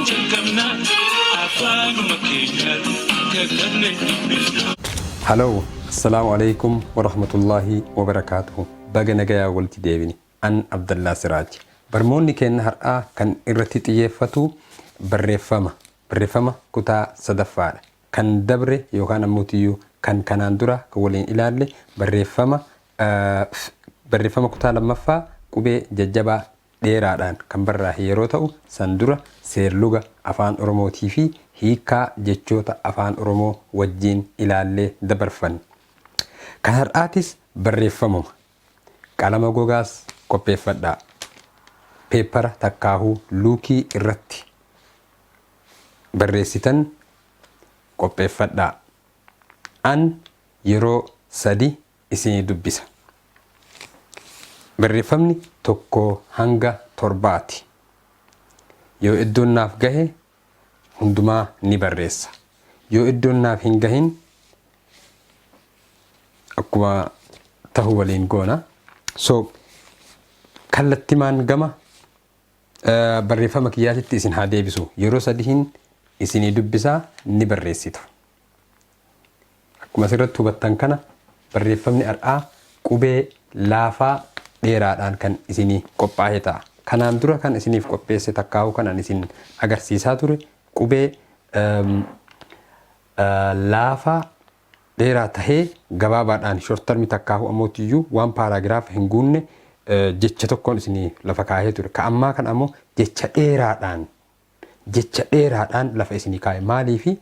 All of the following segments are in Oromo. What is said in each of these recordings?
Jalqabna afaanuma keenyaan katabnee dubbifna. Hello, Assalamu alaikum warahmatullahi wabarakaatuhu. Baga nagayaa walitti deebine. An Abdallaa Siraaj. Barmoonni keenya har'aa kan irratti xiyyeeffatu barreeffama. Barreeffama kutaa sadaffaadha. Kan dabre yookaan ammoo kan kanaan dura kan waliin ilaalle barreeffama barreeffama kutaa lammaffaa qubee jajjabaa dheeraadhaan kan barraa'e yeroo ta'u, san dura seerluga Afaan Oromootii fi hiikkaa jechoota Afaan Oromoo wajjin ilaallee dabarfanne. Kan har'aatis barreeffamuma. Qalama gogaas qopheeffadhaa. Peeppara takkaahuu luukii irratti barreessitan qopheeffadhaa. An yeroo sadi isinii dubbisa. Barreeffamni tokkoo hanga torbaati. Yoo iddoon naaf gahe hundumaa ni barreessa. Yoo iddoon naaf hin gahin akkuma tahu waliin goona. So kallattimaan gama barreeffama kiyyaatitti isin haa deebisu. Yeroo sadihin isinii dubbisaa, ni barreessitu. Akkuma asirratti hubattan kana, barreeffamni har'aa qubee laafaa dheeraadhaan kan isinii qophaa'e ta'a. Kanaan dura kan isiniif qopheesse takkaa'uu kanan isin agarsiisaa ture qubee laafaa dheeraa tahee gabaabaadhaan, short term takkaa'uu ammootiyyuu waan paragraph hin guunne jecha tokkoon isinii lafa kaahee ture. Ka ammaa kan ammoo jecha dheeraadhaan lafa isinii kaa'e. Maaliifi?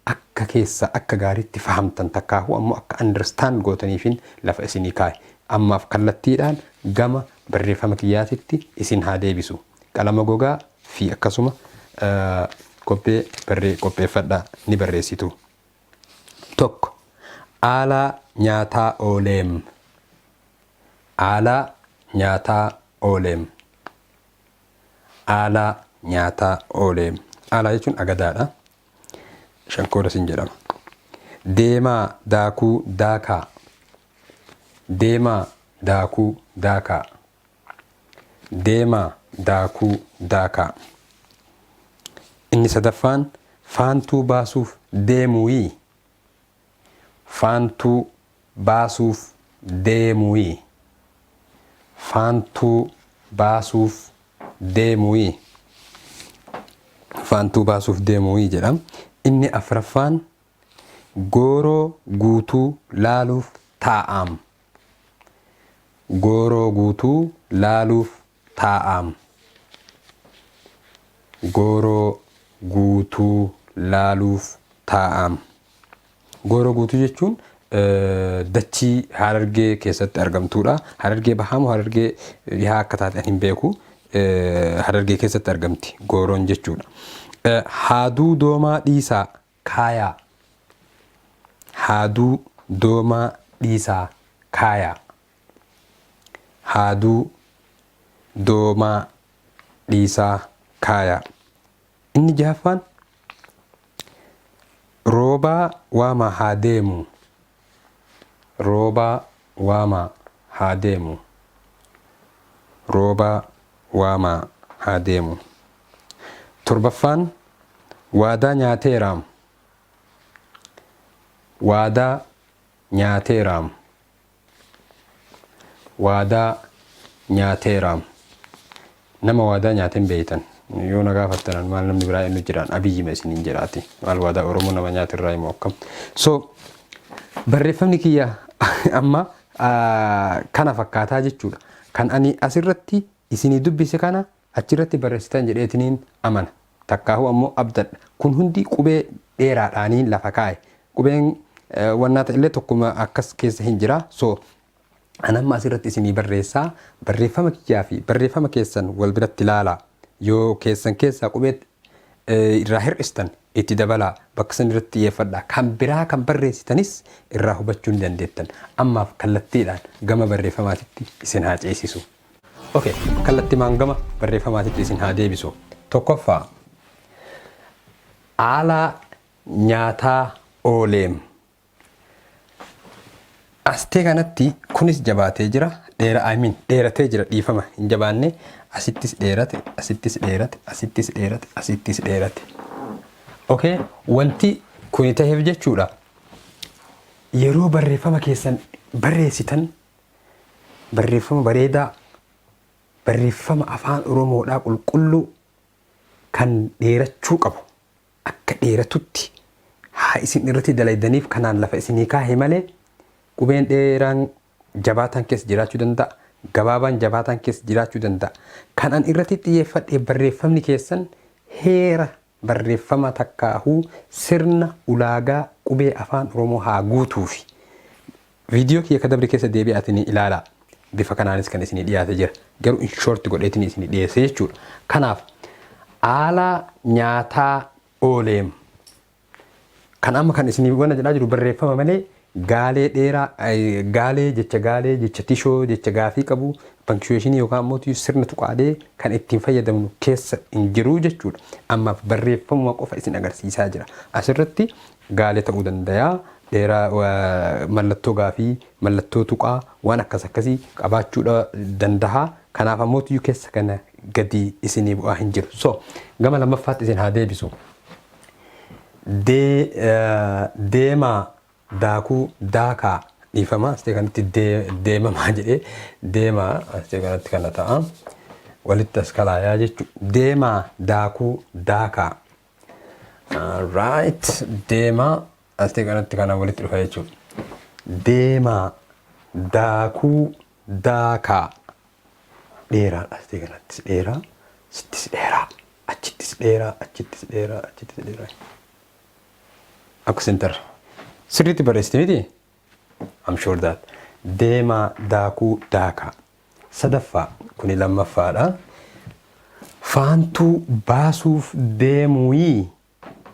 Akka keessa akka gaariitti fahamtan takkaahuu ammoo akka understand gootaniifin lafa isinii kaa'e. Ammaaf kallattiidhaan gama barreeffama kiyyaatitti isin haa deebisu. Qalama gogaa fi akkasuma kophee barree qopheeffadhaa, ni barreessitu. 1. Aalaa nyaataa ooleem. Aalaa nyaataa ooleem. Aalaa nyaataa ooleem. Aalaa jechuun agadaadha. Shankoora sin jedhama. Deemaa daakuu daakaa. Deemaa daakuu daakaa. Deemaa daakuu daakaa. Inni sadaffaan, faantuu baasuuf deemuuyii. Faantuu baasuuf deemuuyii. Faantuu baasuuf deemuuyii. Faantuu baasuuf deemuuyii jedha. Inni afraffaan, gooroo guutuu laaluuf taa'aam. Gooroo guutuu laaluuf taa'aam. Gooroo guutuu laaluuf taa'aam. Gooroo guutuu jechuun dachii Harargee keessatti argamtuudha. Harargee Bahaa moo Harargee Dhihaa akka taate ani hin beeku. Harargee keessatti argamti gooroon jechuudha. Haaduu doomaa dhiisaa kaayaa. Haaduu doomaa dhiisaa kaayaa. Haaduu doomaa dhiisaa kaayaa. Inni jahaffaan, roobaa waamaa haa deemu. Roobaa waamaa haa deemu. Roobaa waamaa haa deemu. Torbaffaan, waadaa nyaateeraam. Waadaa nyaateeraam. Waadaa nyaateeraam. Nama waadaa nyaate hin beektan. Yoo na gaafattan, maal namni biraa eenyu jiraan, Abiyyima isiniin jedhaati. Maal waadaa Oromoo nama nyaate irraa himu akkam? So barreeffamni kiyya amma kana fakkaataa jechuudha. Kan ani asirratti isinii dubbise kana achirratti barreessitan jedheetiniin amana. Takkaahuu ammoo abdadha. Kun hundi qubee dheeraadhaanii lafa kaa'e. Qubeen wannaa ta'ellee tokkuma akkas keessa hin jira. So an amma asirratti isinii barreessaa, barreeffama kiyyaa fi barreeffama keessan wal biratti ilaalaa. Yoo keessan keessaa qubee irraa hir'istan itti dabalaa, bakka san irratti xiyyeeffadhaa. Kan biraa kan barreessitanis irraa hubachuu ni dandeettan. Ammaaf kallattiidhaan gama barreeffamaatitti isin haa ceesisu. Okay, kallattimaan gama barreeffamaatitti isin haa deebisu. Tokkoffaa, aalaa nyaataa ooleem. Astee kanatti kunis jabaatee jira. Dheera, I mean, dheeratee jira, dhiifama, hin jabaanne. Asittis dheerate, asittis dheerate, asittis dheerate, asittis dheerate. Okay, wanti kuni taheef jechuudha. Yeroo barreeffama keessan barreessitan, barreeffama bareedaa, barreeffama Afaan Oromoodhaa qulqulluu kan dheerachuu qabu akka dheeratutti haa isin irratti dalaydaniif kanaan lafa isinii kaahe malee, qubeen dheeraan jabaataan keessa jiraachuu danda'a. Gabaabaan jabaataan keessa jiraachuu danda'a. Kan an irratti xiyyeeffadhe barreeffamni keessan heera barreeffama takkaahuu sirna ulaagaa qubee Afaan Oromoo haa guutuufi. Viidiyoo kiyya ka dabre keessa deebi'aatiin ilaalaa. Bifa kanaanis kan isinii dhiyaate jira. Garuu in short godheetiin isinii dhiyeesse jechuudha. Kanaaf aalaa nyaataa ooleem. Kan amma kan isinii wanna jedhaa jiru barreeffama malee gaalee dheeraa, gaalee, jecha gaalee, jecha tishoo, jecha gaafii qabu, punctuation yookaan immoo sirna tuqaalee kan ittiin fayyadamnu keessa hin jiru jechuudha. Ammaaf barreeffamuma qofa isin agarsiisaa jira. Asirratti gaalee ta'uu danda'a. Dheeraa, mallattoo gaafii, mallattoo tuqaa, waan akkas akkasii qabaachuudha danda'a. Kanaaf ammoo keessa kana gadi isinii bu'aa hin jiru. So gama lammaffaatti isin haa deebisu. Deemaa daakuu daakaa, dhiifama, asii kanatti deemamaa jedhee, deemaa asii kanatti kana ta'a. Walitti as kalaayaa jechuudha. Deemaa daakuu daakaa. Right, deemaa asii kanatti kana walitti dhufa jechuudha. Deemaa daakuu daakaa. Dheeraadha, asii kanattis dheeraa, sittis dheeraa, achittis dheeraa, achittis dheeraa, achittis dheeraa. Akka center. Sirriitti barreessite miti? I'm sure that. Deemaa daakuu daakaa. Sadaffaa, kuni lammaffaadha. Faantuu baasuuf deemuuyii.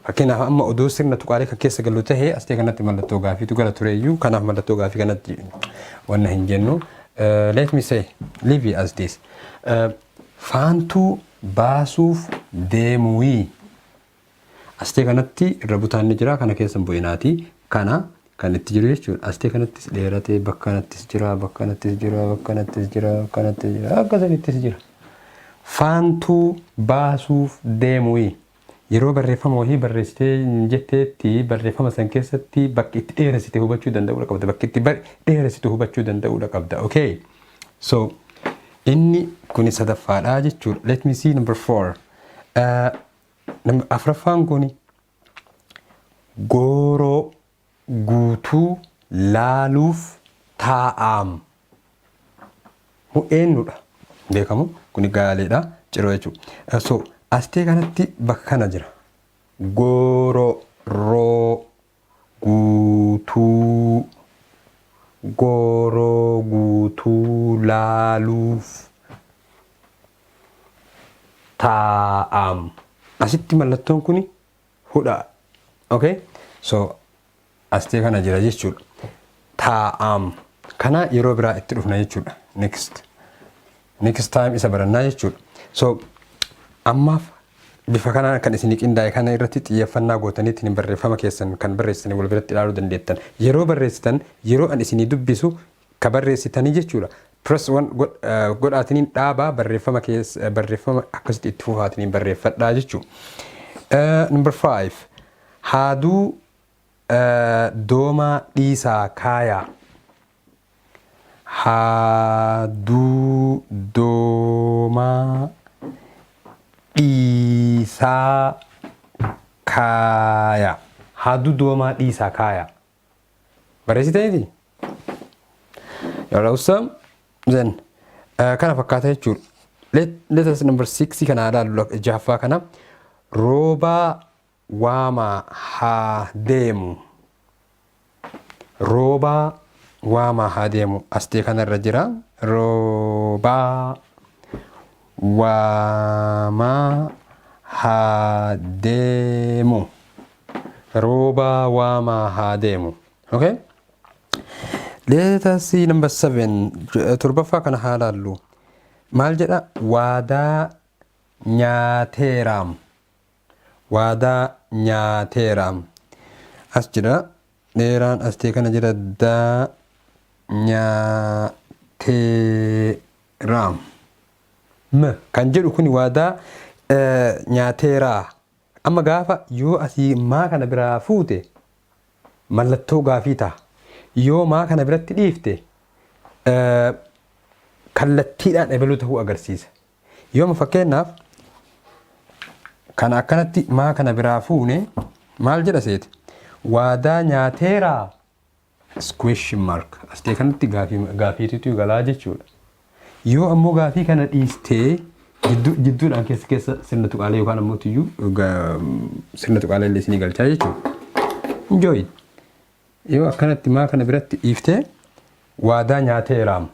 Fakkeenyaaf amma odoo sirna tuqaalee kan keessa galu tahee, asii kanatti mallattoo gaafiitu gala tureyyuu, kanaaf mallattoo gaafii kanatti wanna hin jennu. Let me say, leave it as this. Faantuu baasuuf deemuuyii. Astee kanatti irra butaan ni jira, kana keessa hin bu'inaati. Kana kan itti jiru jechuudha. Astee kanattis dheeratee, bakka kanattis jira, bakka kanattis jira, bakka kanattis jira, bakka kanattis jira, akka sanittis jira. Faantuu baasuuf deemuuyii. Yeroo barreeffama wahii barreessitee jetteetti, barreeffama san keessatti bakki itti dheeressite hubachuu danda'uudha qabda. Bakki itti dheeressitu hubachuu danda'uudha qabda. Okay. So inni kuni sadaffaadha jechuudha. Let me see number four. Afraffaan kuni gooroo guutuu laaluuf taa'aam. Eenyudha? Beekamu kuni gaaleedha. Ciroo jechuudha. So astee kanatti bakka kana jira. Gooroo roo guutuu, gooroo guutuu laaluuf taa'aam. Asitti mallattoon kuni hudha. Okay? So astee kana jira jechuudha. Taa'aam. Kana yeroo biraa itti dhufna jechuudha. Next. Next time isa barannaa jechuudha. So ammaaf bifa kanaan kan isinii qindaa'e kana irratti xiyyeeffannaa gootaniitiin barreeffama keessan kan barreessitanii wal biratti ilaaluu dandeettan. Yeroo barreessitan, yeroo an isinii dubbisu ka barreessitanii jechuudha. Press one godhaatiniin dhaabaa, barreeffama keessa barreeffama akkasitti itti fufaatiniin barreeffadhaa jechuudha. Number five, haaduu doomaa dhiisaa kaayaa. Haaduu doomaa dhiisaa kaayaa. Haaduu doomaa dhiisaa kaayaa. Barreessitaniiti? Yeroo awesome. Then kana fakkaata jechuudha. Let us number six kana ilaallu, jahaffaa kana. Roobaa waamaa haa deemu. Roobaa waamaa haa deemu. Astee kanarra jira. Roobaa waamaa haa deemu. Roobaa waamaa haa deemu. Okay? Let us see number seven. Torbaffaa kana haa laallu. Maal jedha? Waadaa nyaateeraam. Waadaa nyaateeraam. As jira. Dheeraan astee kana jira. Daa. Nyaateeraam. M kan jedhu kun waadaa nyaateeraa. Amma gaafa yoo asii maa kana biraa fuute, mallattoo gaafii ta'a. Yoo maa kana biratti dhiifte, kallattiidhaan ebaluu ta'uu agarsiisa. Yooma fakkeenyaaf kana akkanatti maa kana biraa fuune, maal jedha seete? Waadaa nyaateeraa question mark. Astee kanatti gaafii gaafiitutu galaa jechuudha. Yoo ammoo gaafii kana dhiistee, jidduu jidduudhaan keessa keessa sirna tuqaalee yookaan ammoo tuyyuu sirna tuqaalee illee isinii galchaa jechuudha. Enjoy. Yoo akkanatti maa kana biratti dhiiftee, waadaa nyaateeraam.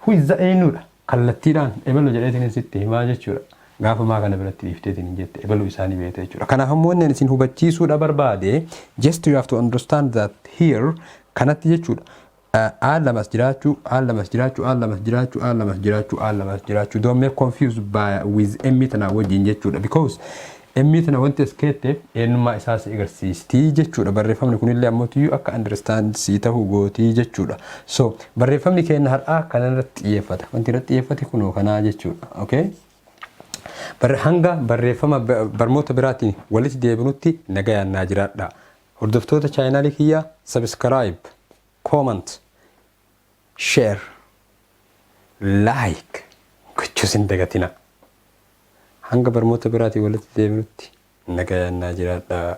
Who is eenyudha? Kallattiidhaan ebaluu jedheetiin sitti himaa jechuudha. Gaafa maa kana biratti dhiifteetiin hin jette, ebaluu isaanii beekte jechuudha. Kanaaf ammoo inni isin hubachiisuudha barbaade, just you have to understand that here kanatti jechuudha. A lamas jiraachuu, A lamas jiraachuu, A lamas jiraachuu, A lamas jiraachuu, A lamas jiraachuu. Don't make confused by with M tana wajjin jechuudha. Because M tana wanti as keetteef eenyummaa isaa si agarsiistii jechuudha. Barreeffamni kunillee ammoo tuyyuu akka understand si ta'uu gootii jechuudha. So barreeffamni keenya har'aa kana irratti xiyyeeffata. Wanti irratti xiyyeeffate kunoo kanaa jechuudha. Okay? Hanga barreeffama barnoota biraatiin walitti deebinutti nagayaan naa jiraadha. Hordoftoota chaanaalii kiyyaa, subscribe, comment, share, like gochuus hin dagatina. Hanga barnoota biraatiin walitti deebinutti nagayaan naa jiraadha.